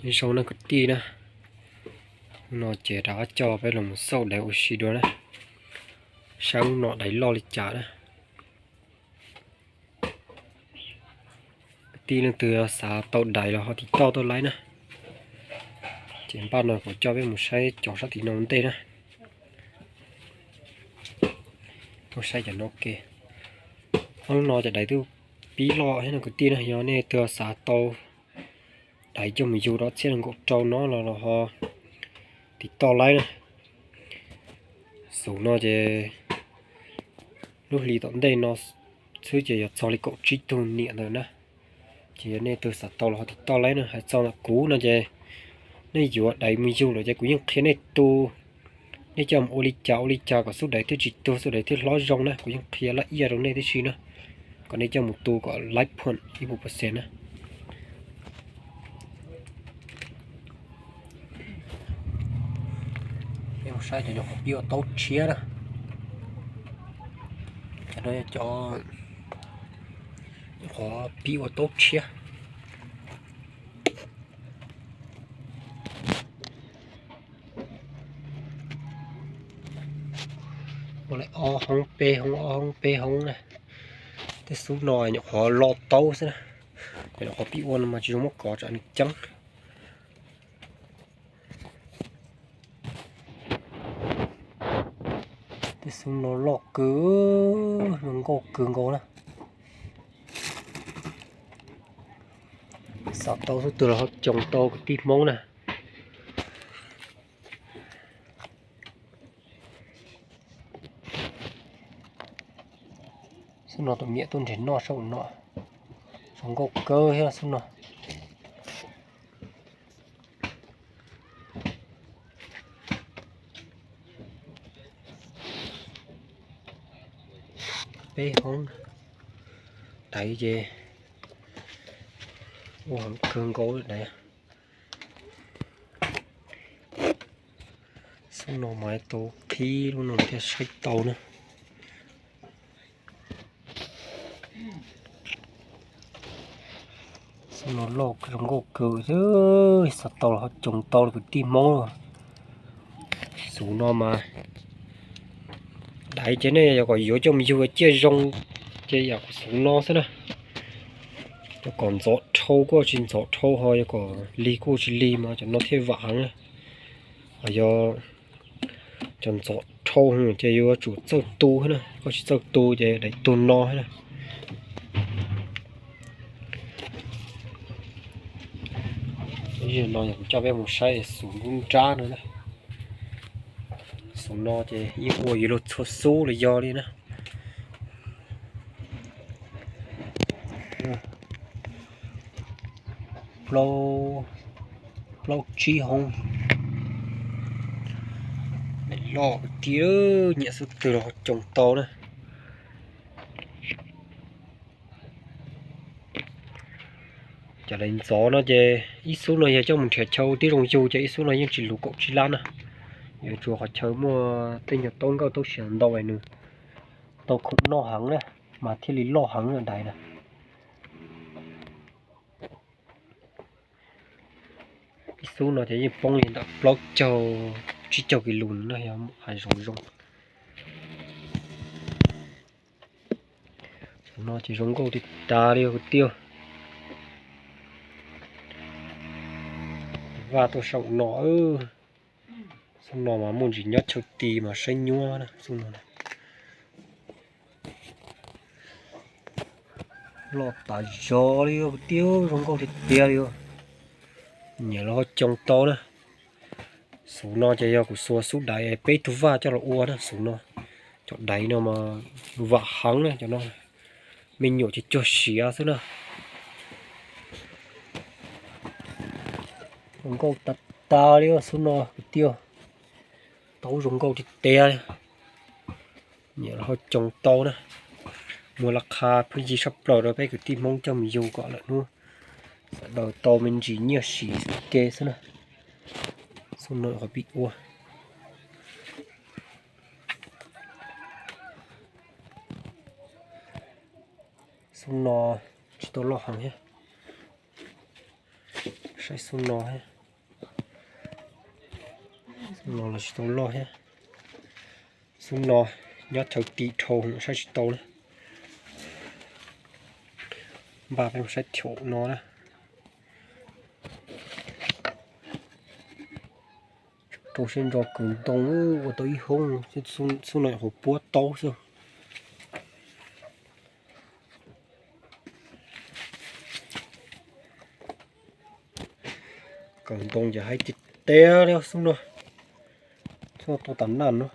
Nyob zoo na kwv tij na, hnub no ces rov qab coj peb los mus xauj daiv ua si dua na, saib hnub no daiv loj li cas na. Kwv tij leej twg xav tau daiv los ho tiv toj tuaj laib na. Ces npaj no kuv coj peb mus saib cov sab tim no ua ntej na. Tuaj saib cov no ke. Ob hnub no cov daiv twb pib loj thiab no kwv tij na, yog nej twg xav tau daiv coj mus yug rau txhiab nees nkaum rau no los los ho tiv toj laib na. Xub no ces lub hli tom ntej no xwb ces yog txog li kaum tsib tug niam ntawd na. Ces yog nej twg xav tau los ho tiv toj laib na. Hais txog ntawm kuv no ces nej yuav daiv mus yug lawm ces kuv yeej qhia nej tu, nej coj mus ua li cas ua li cas kom xub daiv thiaj tsis tuag, xub daiv thiaj hlob zoo na, kuv yeej qhia laj iaj rau nej tib si na, kom nej coj mus tu kom laib phuam ib puas percent na. Peb mus saib cov nyuam qhuav pib ua taub tshiab na. Cov no yog cov nyuam qhuav pib ua taub tshiab. Ua li ob hoob peb hoob ob hoob peb hoob na. Tej xub no nyuam qhuav lo taub xwb na. Cov nyuam qhuav pib ua no mas tsis zoo muab kov tsam nws ceeb. Tej xub no loj kawg, zoo nkauj kawg nkaus na. Xav tau xub twg los ho coo tau kwv tij Hmoob na. Xub no tus niam tuaj nrhiav noj saum no, zoo nkauj kawg thiab xub no. Peb hoob, daiv ces ua heev kawg nkaus daiv. Xub no mas tau qhib lub no thiaj saib tau na. Xub no loj zoo nkauj kawg thiab, xav tau los ho coo tau li kwv tij Hmoob. Xub no mas daiv ces nej yog kom yuav coj mus yug ciaj zoo ces yam xub no xwb na. Yog kom ntxov dhau kuj tsis ntxov dhau, ho yog kom lig kuj tsis lig mas cov no thiaj vam heev na. Ho yog cov ntxov dhau ces yuav tsum txawj tu thiab na, koj tsis txawj tu ces daiv tuag no thiab na. Zaum no yog kuv coj peb mus saib xub nruab nrab no na. Xub no ces yeej ua yuav luag txhua xub los yog li na. Plaub tsib hoob, loj tiag, nyiam xub twg los coo tau na. Cov daiv ntxov no ces ib xub no yog coj mus nrhiav chaw tib zoo yug ces ib xub no yeej tsis luv kaum tsib lab na. Yuav tsum qhov chaw muaj tej nyuag taub nkauj taub siav ntau es nws tau khoom noj heev na, mas thiaj li loj heev daiv na. Ib xub no ces yeej poob li ntawm plaub caug tsib caug kis lus na, yog hav zoov zoo. Cov no ces zoo nkauj tiag tas li kwv tij. Vaj tuaj saum no, xub no mas muaj ntsis nyob chaw ti mas saib nyuab na xub no. Loj tas zog li kwv tij, zoo nkauj tiag tiag li. Nyiam los ho coo tau na. Xub no ces yog kuv xuas xub daiv peb tug vaj coj los ua na xub no. Cov daiv no mas vam heev na cov no, me nyuam ces cuag siav xwb na. Zoo nkauj tas tas li xub no kwv tij, taub zoo nkauj tiag tiag li. Nyiam los ho coo tau na. Muaj laj qha pheej yig tshaj plaws rau peb kwv tij Hmoob coj mus yug kom lawm hnub sawv daws tau me ntsis nyiaj siv ke xwb na. Xub no qhov pib ua. Xub no tsis tau loj heev thiab. Xub no, xub no los tsis tau loj thiab. Xub no nyob chaw tim dhau saib tsis tau na. Npaj peb mus saib chaum no na. Rau siab ntso kawg ntoo, ua tau ib hoob, xub no nyuam qhuav puab taub xwb. Kawg ntoo ces haib tiag tiag li xub no. Xub no tuaj tas naj no.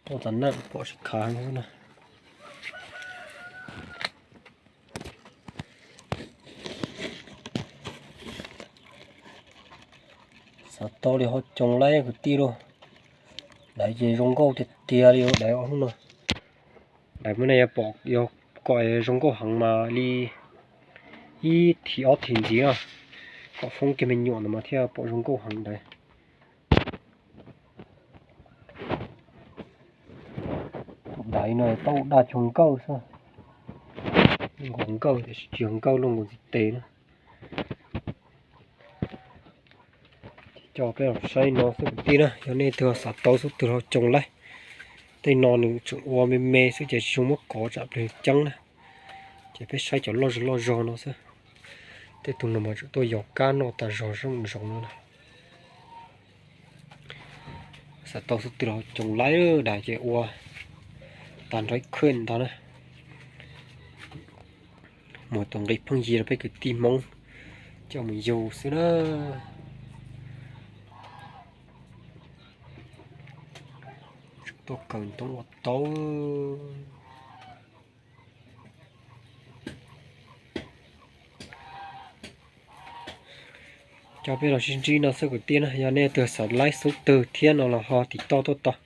Tuaj tas naj pom sib khav no. Xav tau li ho coo laib kwv tij lauj. Daim ces zoo nkauj tiag tiag li daim no. Daim muab nej yuav pom, yog kom zoo nkauj heev mas li ib thim ob thim ntxiv na, kom foob kiag me nyuam ntawd mas thiaj pom zoo nkauj heev daim. Daim no tau daj cuag nkawj xwb, nkawj tiam sis tsis yog nkawj, luaj nkaus ntiv tes na. Coj peb los saib no xwb kwv tij na, yog nej twg xav tau xub twg los coo laib. Tej no nws tseem ua me me xwb ces tsis zoo muab kov tsam pliag ceeb na. Ces peb saib cov loj zog loj zog no xwb. Tej tug no mas tseem tuaj yos kab noj tas zog zoo no na. Xav tau xub twg los coo laib, daim ces ua tag nrho ib khuj ntag na. Muaj tus nqi pheej yig rau peb kwv tij Hmoob coj mus yug xwb na. Tuaj kawg ntoo ua tau. Coj peb los sib ntsib no xwb kwv tij na, yog nej twg xav laib xub twg thiab no los ho tim toj tuaj tau.